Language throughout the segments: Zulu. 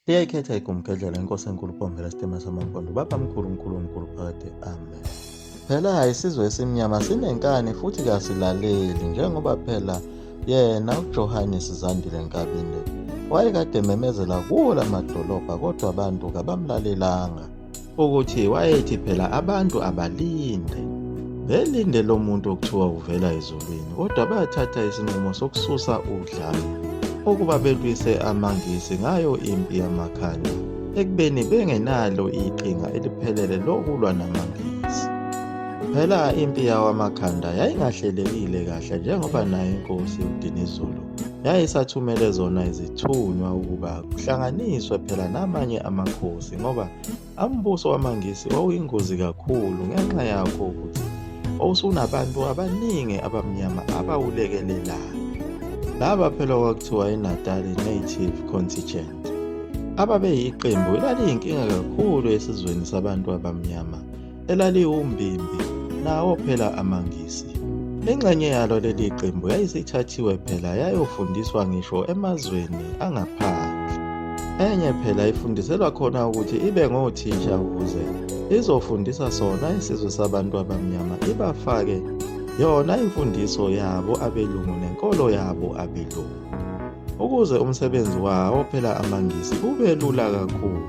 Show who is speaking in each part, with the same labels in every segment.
Speaker 1: Liyayikhetha igumgedlela inkosi enkulu Phombela Sitima samaMpondo baba mkhulu mkhulu mkhulu phakade amen. Phela isizwe esimnyama sinenkani futhi kasilaleli njengoba phela yena uJohannes Zandile Nkabinde wayekade ememezela kuwo lamadolobha kodwa abantu kabamlalelanga. Ukuthi wayethi phela abantu abalinde belinde lo muntu okuthiwa uvela ezulwini kodwa bathatha isinqumo sokususa udlame ukuba belwise amaNgisi ngayo impi yamakhanda ekubeni bengenalo iqhinga eliphelele lokulwa namaNgisi. Phela impi yawamakhanda yayingahlelekile kahle njengoba nayo inkosi uDinizulu yayisathumele zona izithunywa ukuba kuhlanganiswe phela namanye amakhosi ngoba umbuso wamaNgisi wawuyingozi kakhulu ngenxa yakho ukuthi wawusunabantu abaningi abamnyama abawulekelelayo. Laba phela kwakuthiwa iNatali Native Contingent ababeyiqembu elaliyinkinga kakhulu esizweni sabantu abamnyama elaliwumbimbi nawo phela amaNgisi. Ingxenye yalo leli qembu yayisithathiwe phela yayofundiswa ngisho emazweni angaphandle. Enye phela ifundiselwa khona ukuthi ibe ngothisha ukuze izofundisa sona isizwe sabantu abamnyama ibafake yona imfundiso yabo abelungu nenkolo yabo abelungu. Ukuze umsebenzi wawo phela amaNgisi ube lula kakhulu.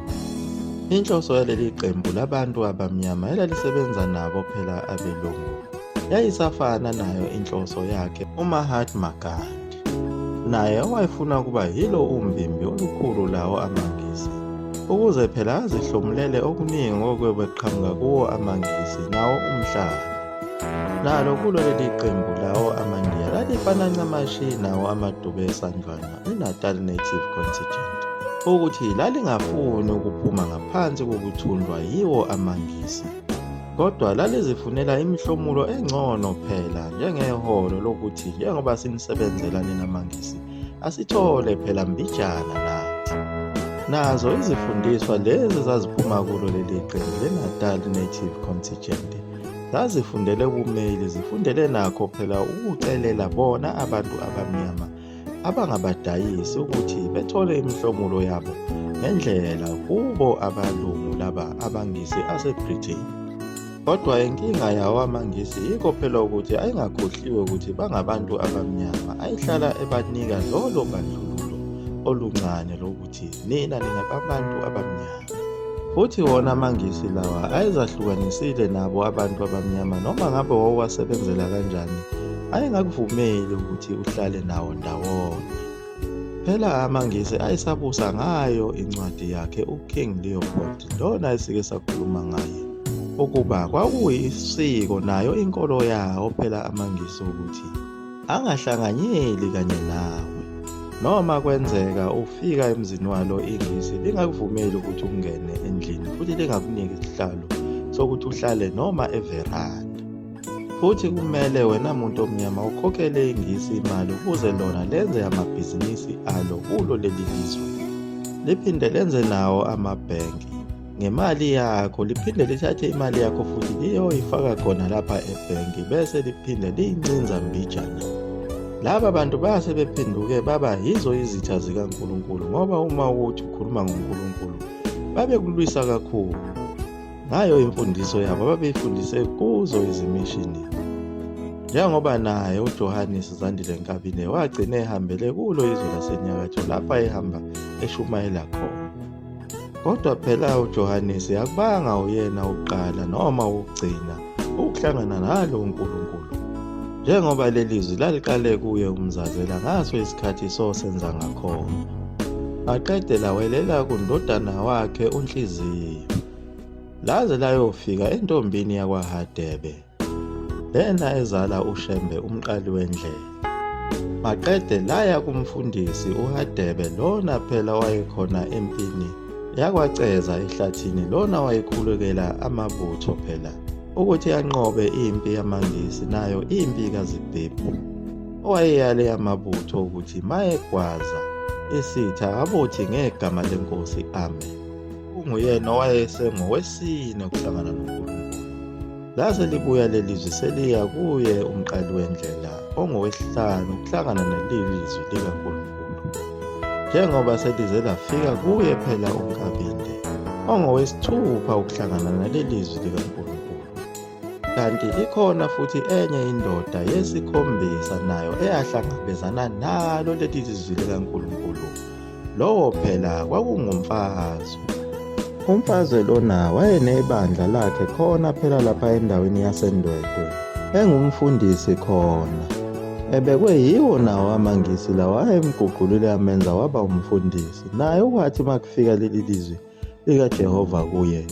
Speaker 1: Inhloso yaleli qembu labantu abamnyama elalisebenza nabo phela abelungu yayisafana nayo inhloso yakhe uMahatma Gandhi, naye owayefuna ukuba yilo umbimbi olukhulu lawo amaNgisi ukuze phela azihlomulele okuningi okuyobe kuqhamuka kuwo amaNgisi nawo umhlaba. Nalo kulo leli qembu lawo amaNdiya lalifana ncamashi nawo amaDube eSandlwana iNatal Native Contingent ukuthi lalingafuni ukuphuma ngaphansi kokuthunjwa yiwo amaNgisi kodwa lalizifunela imihlomulo engcono phela njengeholo lokuthi njengoba sinisebenzela nina maNgisi asithole phela mbijana nathi. Nazo izifundiswa lezi zaziphuma kulo leli qembu leNatal Native Contingent zazifundele ubumeli zifundele nakho phela ukucelela bona abantu abamnyama abangabadayisi ukuthi bethole imihlomulo yabo ngendlela kubo abalungu laba abangisi aseBritain. Kodwa inkinga yawo amaNgisi yikho phela ukuthi ayengakhohliwe ukuthi bangabantu abamnyama ayehlala ebanika lolo bandlululo oluncane lokuthi nina ningabantu abamnyama. Futhi wona amaNgisi lawa ayezahlukanisile nabo abantu abamnyama noma ngabe wawuwasebenzela kanjani ayengakuvumeli ukuthi uhlale nawo ndawonye. Phela amaNgisi ayesabusa ngayo incwadi yakhe uKing Leopold lona esike sakhuluma ngaye ukuba kwakuyisiko nayo inkolo yawo phela amaNgisi ukuthi angahlanganyeli kanye nawe noma kwenzeka ufika emzini walo iNgisi lingakuvumeli ukuthi ungene endlini futhi lingakuniki isihlalo sokuthi uhlale noma everanda. Futhi kumele wena muntu omnyama ukhokhele iNgisi imali ukuze lona lenze amabhizinisi alo kulo leli lizwe. Liphinde lenze nawo amabhenki ngemali yakho, liphinde lithathe imali yakho futhi liyoyifaka khona lapha ebhenki bese liphinde liyincinza mbijana. Laba bantu base bephenduke baba yizo izitha zikaNkulunkulu ngoba uma ukuthi ukhuluma ngoNkulunkulu babekulwisa kakhulu. Ngayo imfundiso yabo ababeyifundise kuzo izimishini. Njengoba naye uJohannes Zandile Nkabinde wagcina ehambele kulo izwe lasenyakatho lapha ehamba eshumayela khona. Kodwa phela uJohannes akubanga uyena wokuqala noma wokugcina ukuhlangana nalo uNkulunkulu. Njengoba leli zwi laliqale kuye umzazela ngaso isikhathi sosenza ngakhona. Aqede lawelela kundodana wakhe uNhliziyo. Laze layofika entombini yakwaHadebe, lena ezala uShembe umqali wendlela. Maqede laya kumfundisi uHadebe lona phela wayekhona empini yakwaCeza ehlathini lona wayekhulekela amabutho phela ukuthi anqobe impi yamaNgisi nayo impi kaZibhebhu owayeyale amabutho ukuthi mayegwaza isitha abothi ngegama lenkosi amen. Kunguyena owayesengowesine ukuhlangana noNkulunkulu. Lase libuya leli zwi seliya kuye umqali wendlela ongowesihlanu ukuhlangana naleli zwi likaNkulunkulu. Njengoba selize lafika kuye phela uNkabinde, ongowesithupha ukuhlangana naleli zwi likaNkulunkulu. Kanti ikhona futhi enye indoda yesikhombisa nayo eyahlangabezana nalo leli zwi likaNkulunkulu. Lowo phela kwakunguMfazwe. UMfazwe lona wayenebandla lakhe khona phela lapha endaweni yaseNdwedwe, engumfundisi khona. Ebekwe yiwo nawo amaNgisi lawa ayemguqulile amenza waba umfundisi. Naye kwathi makufika leli lizwi likaJehova kuye,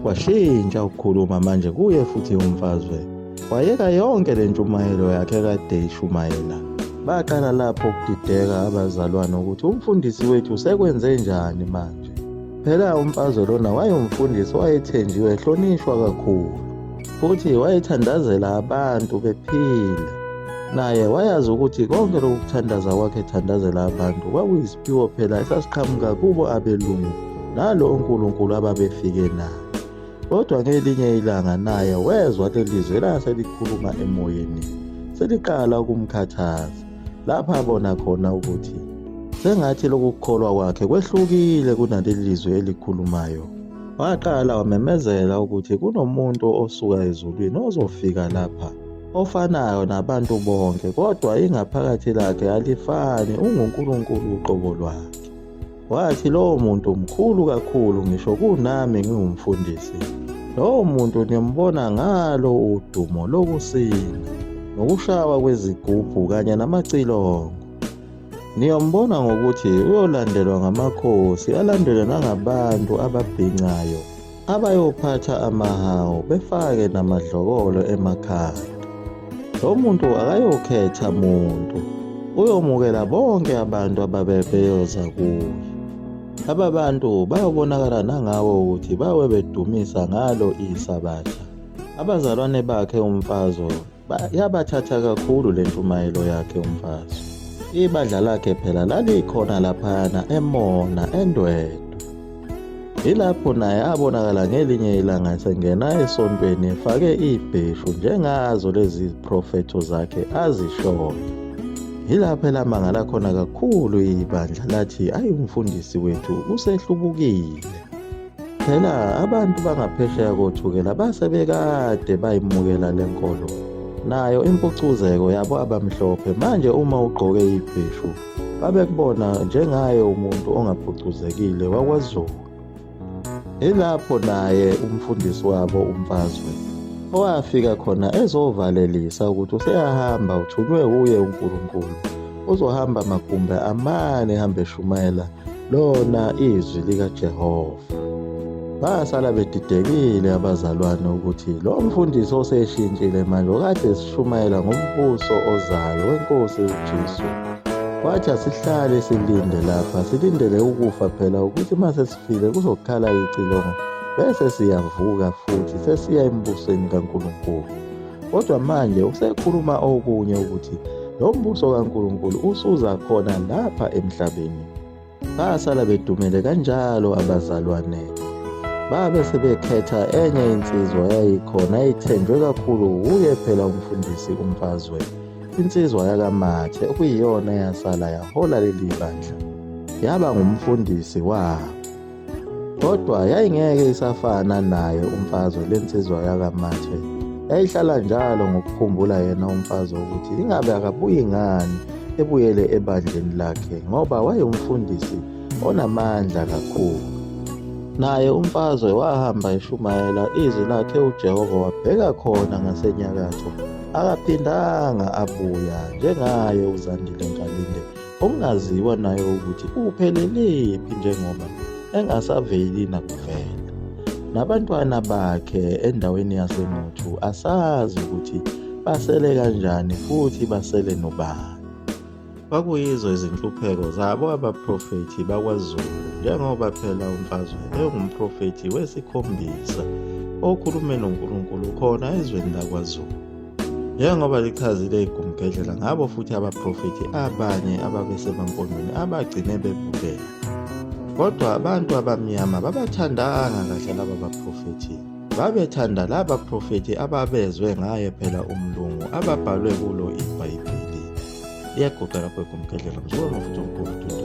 Speaker 1: kwashintsha ukukhuluma manje kuye futhi uMfazwe. Wayeka yonke le ntshumayelo yakhe kade ishumayela. Baqala lapho ukudideka abazalwane ukuthi umfundisi wethu sekwenze njani manje. Phela uMfazwe lona wayewumfundisi owayethenjiwe ehlonishwa kakhulu futhi wayethandazela abantu bephila. Naye wayazi ukuthi konke lokhu kuthandaza kwakhe ethandazela abantu kwakuyisiphiwo phela esasiqhamuka kubo abelungu nalo uNkulunkulu ababefike naye. Kodwa ngelinye ilanga naye wezwa leli zwi elase likhuluma emoyeni seliqala ukumkhathaza lapha abona khona ukuthi sengathi lokukholwa kwakhe kwehlukile kunaleli zwi elikhulumayo. Waqala wamemezela ukuthi kunomuntu osuka ezulwini ozofika lapha ofanayo nabantu bonke kodwa ingaphakathi lakhe alifani, unguNkulunkulu uqobo lwakhe. Wathi lowo muntu mkhulu kakhulu ngisho kunami ngiwumfundisi. Lowo muntu nimbona ngalo udumo lokusina nokushawa kwezigubhu kanye namacilongo. Niyombona ngokuthi uyolandelwa ngamakhosi alandelwe nangabantu ababhincayo abayophatha amahawu befake namadlokolo emakhanda. Lo muntu akayokhetha muntu, uyomukela bonke abantu ababebeyoza kuye. Laba bantu bayobonakala nangawo ukuthi bawe bedumisa ngalo iSabatha. Abazalwane bakhe uMfazwe yabathatha kakhulu le ntshumayelo yakhe uMfazwe. Ibandla lakhe phela lalikhona laphana eMona eNdwedwe. Yilapho naye abonakala ngelinye ilanga esengena esontweni efake ibheshu njengazo lezi ziprofetho zakhe azishoyo. Yilapho elamangala khona kakhulu ibandla lathi ayi umfundisi wethu usehlubukile. Phela abantu bangaphesheya koThukela base bekade bayimukela le nkolo nayo impucuzeko yabo abamhlophe manje uma ugqoke ibheshu babekubona njengaye umuntu ongaphucuzekile wakwaZulu. Yilapho naye umfundisi wabo uMfazwe owafika khona ezovalelisa ukuthi useyahamba uthunywe wuye uNkulunkulu uzohamba amagumbi amane ehambe eshumayela lona izwi likaJehova. Basala bedidekile abazalwane ukuthi lo mfundisi oseshintshile manje okade esishumayela ngombuso ozayo wenkosi uJesu. Wathi asihlale silinde lapha, silindele ukufa phela ukuthi uma sesifile kuzokhala icilongo bese siyavuka futhi sesiya embusweni kaNkulunkulu. Kodwa manje usekhuluma okunye ukuthi lo mbuso kaNkulunkulu usuza khona lapha emhlabeni. Basala bedumele kanjalo abazalwane. Babe sebekhetha enye insizwa yayikhona eyithenjwe kakhulu wuye phela umfundisi uMfazwe. Insizwa yakaMathe okuyiyona eyasala yahola leli bandla. Yaba ngumfundisi wabo. Kodwa yayingeke isafana naye uMfazwe lensizwa yakaMathe. Yayihlala njalo ngokukhumbula yena uMfazwe ukuthi ingabe akabuyi ngani ebuyele ebandleni lakhe ngoba wayewumfundisi onamandla kakhulu. Naye uMfazwe wahamba eshumayela izwi lakhe uJehova wabheka khona ngasenyakatho akaphindanga abuya njengaye uZandile Nkalinde okungaziwa naye ukuthi uphelelephi njengoba engasaveli nakuvela. Nabantwana bakhe endaweni yaseNquthu asazi ukuthi basele kanjani futhi basele nobani. Kwakuyizo izinhlupheko zabo abaprofethi bakwaZulu njengoba phela uMfazwe engumprofethi wesikhombisa okhulume noNkulunkulu khona ezweni lakwaZulu. Njengoba lichazile igumgedlela ngabo futhi abaprofethi abanye ababesemampondweni abagcine bebulele. Kodwa abantu abamnyama babathandanga kahle laba baprofethi. Babethanda laba profethi ababezwe ngaye phela umlungu ababhalwe kulo iBhayibheli. Liyaguqa lapho igumgedlela mzukwana futhi omkhulu.